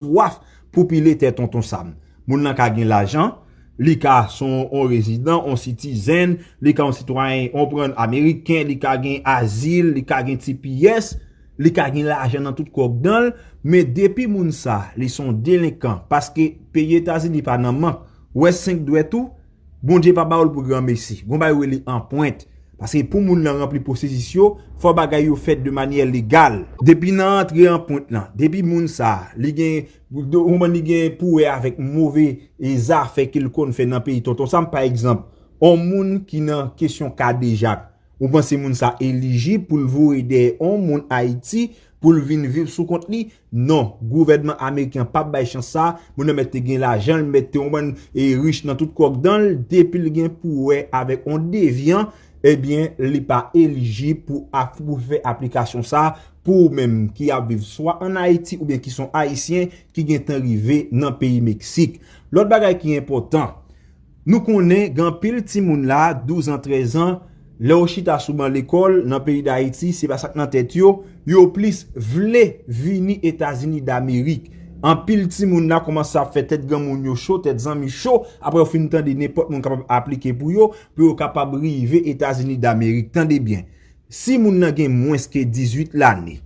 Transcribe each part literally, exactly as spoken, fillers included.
swaf pou pile tè Tonton Sam. Moun nan ka gen lajan, li ka se yon rezidan, yon citizen, li ka yon sitwayen, yon pran ameriken, li ka gen azil, li ka gen T P S, li ka gen lajan nan tout kòk dan l, men depi moun sa, li se yon delenkan, paske peyi Etazini pa nan mank, ou wè senk dwèt ou, Bondye pa ba w l pou granmesi. Gon bagay yo rele anprent. Paske pou moun nan ranpli pwosesis yo, fò bagay yo fèt de manyè legal. Depi nan antre anprent lan, depi moun sa, li gen, ou konprann, li gen pou wè avèk move e zafè ke l konn fè nan peyi Tonton Sam, pa egzanp, yon moun ki nan kesyon kadejak, ou panse moun sa elijib pou l voye dèyè yon moun Ayiti pou l vin viv sou kont li? Non, gouvènman ameriken an p ap bay chans sa. Moun nan mèt te gen lajan, l mèt te yon bann e rich nan tout kòk dan l, depi l gen pou wè avèk yon devyan, ebyen, li pa elijib pou ap, pou fè aplikasyon sa pou ou menm ki ap viv swa ann Ayiti oubyen ki se yon Ayisyen ki gentan rive nan peyi Meksik. Lòt bagay ki enpòtan, nou konnen gen anpil timoun la, douz an, trèz an, lè yo chita sou ban lekòl nan peyi Dayiti, se pa sa k nan tèt yo, yo plis vle vini Etazini Damerik. Anpil timoun la kòmanse ap fè tèt granmoun yo cho, tèt zanmi cho, apre yo fin tande nenpòt moun kapab aplike pou yo, pou yo kapab rive Etazini Damerik. Tande byen, si moun nan gen mwens ke dizuit lane,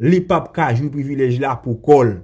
li p ap ka jwi privilèj la pou kò l.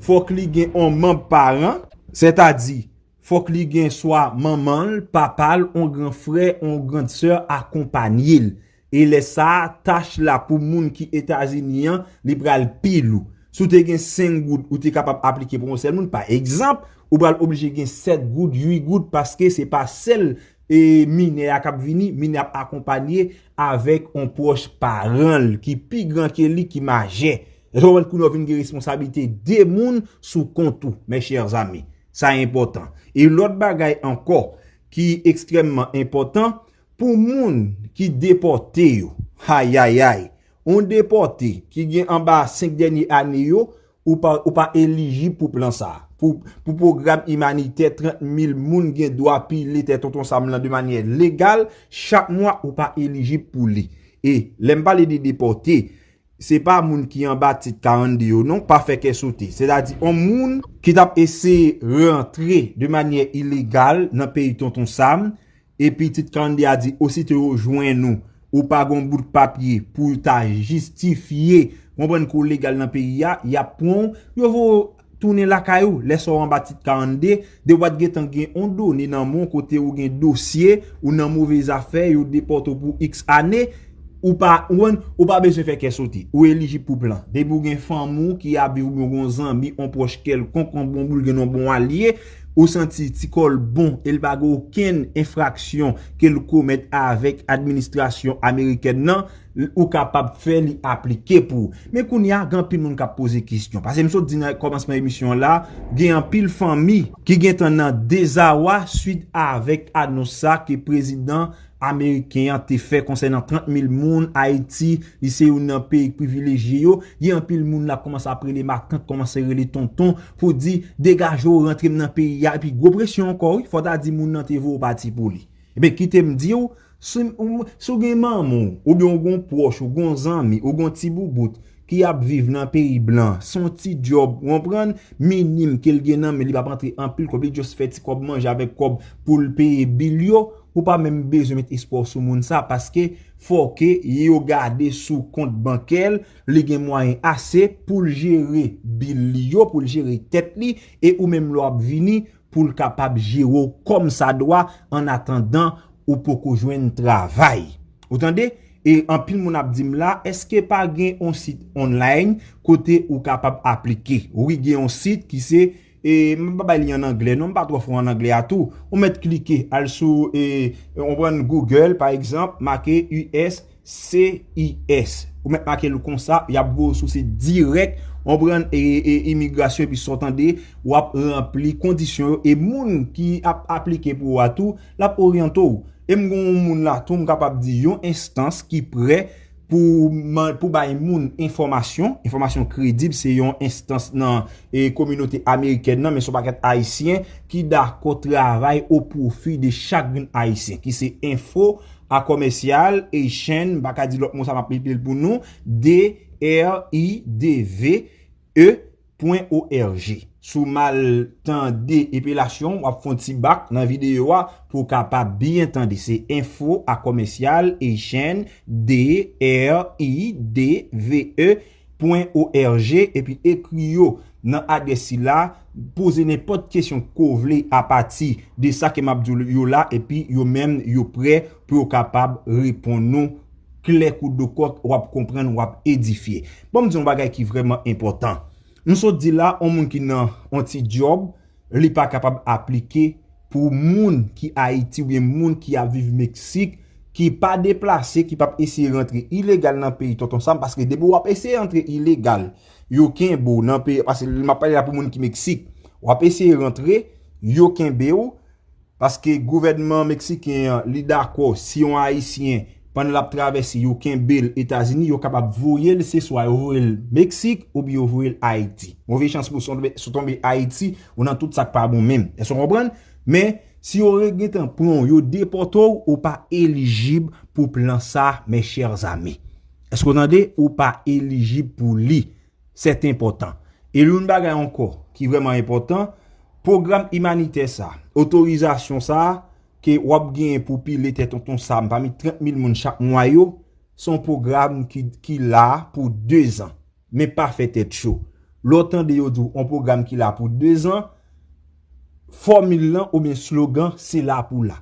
Fòk li gen yon manm paran, sètadi, fòk li gen swa manman l, papa l, yon gran frè, yon gran sè akonpanye l. E lè sa a, tach la pou moun ki Etazini an, li pral pi lou. Si w te gen senk goud, ou te kapab aplike pou yon sèl moun. Pa egzanp, ou pral oblije gen sèt goud, uit goud, paske se pa sèl e minè a k ap vini, minè a ap akonpanye avèk yon pwòch paran l ki pi gran ke li, ki majè. Lè sa w wè kounye a w vin gen responsablite de moun sou kont ou, mes chers amis. Sa enpòtan. E lòt bagay ankò ki ekstrèmman enpòtan, pou moun ki depòte yo, ayayay, yon depòte ki gen anba senk dènye ane yo, ou pa, ou pa elijib pou plan sa a. Pou, pou pwogram imanitè, trant mil moun gen dwa pile tè Tonton Sam lan de manyè legal, chak mwa ou pa elijib pou li. E lè m pale de depòte, se pa moun ki anba tit karannde yo non, pa fè kè sote. Sètadi, yon moun ki t ap eseye rantre de manyè ilegal nan peyi Tonton Sam, epi tit karannde a di, osito yo jwenn ou, ou pa gon bout papye pou ta jistifye, konprann, ke w legal nan peyi a, y ap pran w, yo voye w tounen lakay ou. Lè sa w anba tit karannde, depi w pa t gentan gen yon done nan men w kote ou gen dosye, ou nan move zafè, yo depòte w pou iks ane, ou pa, ou, ou pa bezwen fè kè sote. Ou elijib pou plan. Depi w gen fanmi w ki ap viv oubyen w gen yon zanmi, yon pwòch kèlkonk, yon bon boul, gen yon bon alye, ou santi ti kò l bon e l pa gen okenn enfraksyon ke l komèt avèk administrasyon amerikèn nan, ou kapab fè li aplike pou ou. Men kounye a, gen anpil moun k ap poze kesyon. Paske m sot di nan kòmansman emisyon an la, gen anpil fanmi ki gentan nan dezawa swit avèk anons sa ke prezidan ameriken an te fè konsènan trant mil moun Ayiti, li se youn nan peyi k privilejye yo. Gen anpil moun l ap kòmanse ap rele matant, kòmanse rele tonton, pou di, degaje w, rantre m nan peyi a. Epi gwo presyon ankò, wi, fò ta di moun nan te voye w pati pou li. Ebyen, kite m di w, si w, si w gen manman w, oubyen w gen yon pwòch, ou gen yon zanmi, ou gen yon ti boubout ki ap viv nan peyi blan, se yon ti djòb, ou konprann, minim ke l gen nan men, li p ap antre anpil kòb, li just fè ti kòb manje avèk kòb pou l peye bil yo, ou pa menm bezwen met espwa w sou moun sa, paske fò ke yo gade sou kont bankè l, li gen mwayen ase pou l jere bil li yo, pou l jere tèt li, e ou menm lè w ap vini, pou l kapab jere w kòmsadwa, an atandan ou poko jwenn travay. Ou tande? E anpil moun ap di m la, èske pa gen yon sit online kote ou kapab aplike? Wi, gen yon sit ki se, e, m pa bay li an anglè non, m pa twò fò an anglè a tou. Ou mèt klike, al sou, e, ou pran Google, pa egzanp, make U S C I S. Ou mèt make l konsa, y ap voye w sou sit dirèk, ou pran, e, e, imigrasyon, epi sa w tande, w ap ranpli kondisyon yo, e moun ki ap aplike pou ou a tou, l ap oryante w. E m gen yon moun la tou, m kapab di yon enstans ki prè pou man-, pou bay moun enfòmasyon. Enfòmasyon kredib, se yon enstans nan, e, kominote amerikèn nan, men se yon pakèt Ayisyen ki dakò travay o pwofi de chak grenn Ayisyen, ki se info a commercial Haitian, m pa ka di lòt mo sa, m ap epi l pou nou, D R I D V E pwen O R G. Si w mal tande epilasyon, w ap fè yon ti bak nan videyo a pou w kapab byen tande. Se info a commercial Haitian D R I D V E pwen O R G, epi ekri yo nan adrès sila, poze nenpòt kesyon ke w vle apati de sa ke m ap di w yo la, epi yo menm yo prè pou yo kapab reponn ou klè kou do kòk, w ap konprann, w ap edifye. Bon, m di yon bagay ki vrèman enpòtan. M sot di la, yon moun ki nan yon ti djòb, li pa kapab aplike pou moun ki Ayiti oubyen moun ki ap viv Meksik, ki pa deplase, ki p ap eseye rantre ilegal nan peyi Tonton Sam, paske depi w ap eseye rantre ilegal, yo kenbe w nan peyi, paske m ap pale la pou moun ki Meksik, w ap eseye rantre, yo kenbe w, paske gouvènman meksiken an, li dakò, si yon Ayisyen, pandan l ap travèse, yo kenbe l Etazini, yo kapab voye l, se swa yo voye l Meksik, oubyen yo voye l Ayiti. Move chans pou si w tonbe, si w tonbe Ayiti, ou nan tout sa k pa bon menm. Èske w konprann? Men, si yo re-, gentan pran w, yo depòte w, ou pa elijib pou plan sa, mes chers amis. Èske w tande? Ou pa elijib pou li. C'est important. E youn bagay ankò ki vrèman enpòtan, pwogram imanitè sa, otorizasyon sa ke w ap genyen pou pile tè Tonton Sam pami trant mil moun chak mwa yo, se yon pwogram ki, ki la pou dezan. Men pa fè tèt cho. Lè w tande yo di w yon pwogram ki la pou dezan, fòmil lan oubyen slogan, se la pou la.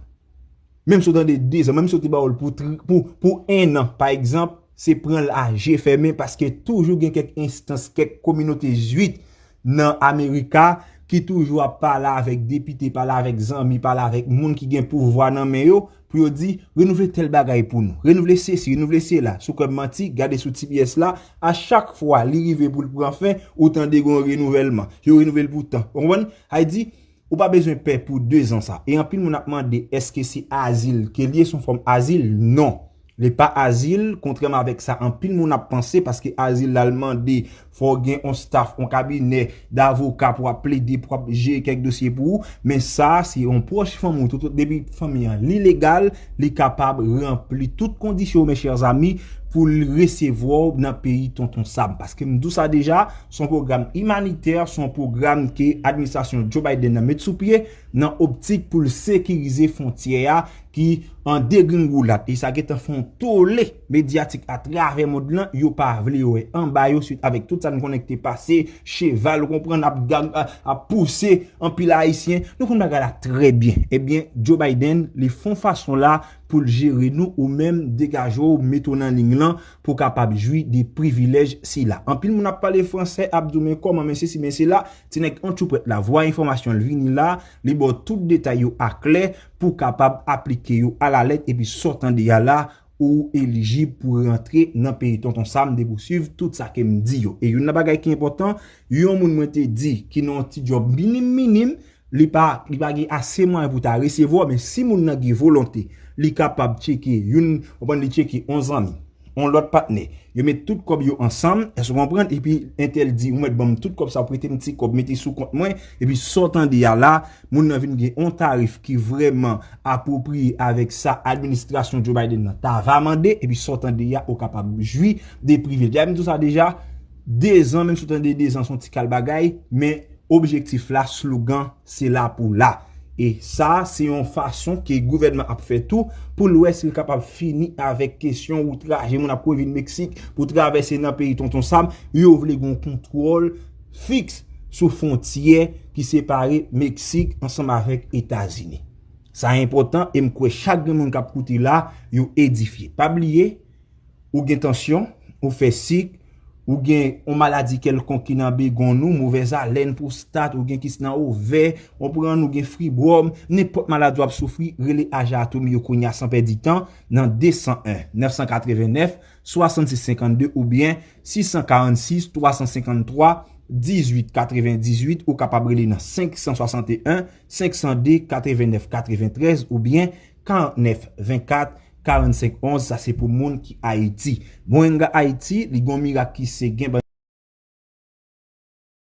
Menm si w tande dezan, menm si yo te ba w l pou, tri- pou, pou enn an, pa egzanp, se pran l a je fèmen, paske toujou gen kèk enstans, kèk kominote zwit nan Amerika ki toujou ap pale avèk depite, pale avèk zanmi, pale avèk moun ki gen pouvwa nan men yo, pou yo di, renouvle tèl bagay pou nou, renouvle sesi, renouvle sela. Si w kwè m manti, gade sou T B S la, a chak fwa li rive pou l pran fen, ou tande gen yon renouvèlman. Yo renouvle l pou tan. Ou konprann? Sa vle di, ou pa bezwen pè pou dezan sa. E anpil moun ap mande, èske se azil ke l ye, se yon fòm azil? Non. Li pa azil, kontrèman avèk sa anpil moun ap panse, paske azil la, l mande fò w gen yon staff, yon kabinè davoka pou w ap plede, pou w ap jere kèk dosye pou ou. Men sa, se yon pwòch fanmi w, tout, tout, depi fanmi an li legal, li kapab ranpli tout kondisyon, mes chers amis, pou l resevwa w nan peyi Tonton Sam. Paske m di w sa deja, se yon pwogram imanitè, se yon pwogram ke administrasyon Joe Biden nan met sou pye nan optik pou l sekirize fwontyè a ki an degringolad. E sa gentan fè yon tole medyatik atravè mond lan, yo pa vle wè anba yo, swit avèk tout sa n konnen ki te pase, cheval, ou konprann, ap, ap, ap pouse anpil Ayisyen. Nou konn bagay la trè byen. Ebyen, Joe Biden, li fè yon fason la pou l jere nou, ou menm, degaje w, mete w nan liy lan, pou w kapab jwi de privilèj sila. Anpil moun ap pale fransè, ap di w, men kòman, men sesi, men sela. Ti nèg antchoupwèt la, vwa enfòmasyon l vini la, li ba w tout detay yo aklè pou w kapab aplike yo alalèt, epi sa w tande a la, ou elijib pou rantre nan peyi Tonton Sam depi w swiv tout sa ke m di yo. E youn nan bagay ki enpòtan, yon moun mwen te di ki nan yon ti djòb minim minim, li pa, li pa gen ase mwayen pou ta resevwa w, men si moun nan gen volonte, li kapab tcheke youn, ou konprann, li tcheke yon zanmi, yon lòt patnè. Yo met tout kòb yo ansanm, èske w konprann? Epi entèl di, ou mèt ban m tout kòb sa, prete m ti kòb, mete sou kont mwen, epi sa w tande a la, moun nan vin gen yon tarif ki vrèman apwopriye avèk sa administrasyon Joe Biden nan ta va mande, epi sa w tande a, ou kapab jwi de privilèj. M di w sa deja, dezan, menm si w tande dezan, se yon ti kal bagay, men objektif la, slogan, se la pou la. E sa, se yon fason ke gouvènman ap fè tou pou l wè si l kapab fini avèk kesyon outraje moun ap kouri vin Meksik pou travèse nan peyi Tonton Sam. Yo vle gen yon kontwòl fiks sou fwontyè ki separe Meksik ansanm avèk Etazini. Sa enpòtan e m kwè chak grenn moun k ap koute la, yo edifye. Pa bliye, ou gen tansyon, ou fè sik, ou gen yon maladi kèlkonk ki nan begonn ou, movèz alèn, pwostat, ou gen kis nan ovè, ou konprann, ou gen fibwòm, nenpòt maladi w ap soufri, rele Aja Atomi yo kounye a san pèdi tan nan de san en, nèf san katreven nèf, swasannsis senkannde oubyen sis san karannsis, twa san senkanntwa, dizuit katrevendizuit, ou kapab rele nan senk san swasanteyen, senk san de, katrevennèf katreventrèz oubyen karannèf vennkat, karannsenk onz, sa se pou moun ki Ayiti. Moringa Ayiti, li gen yon mirak ki se gen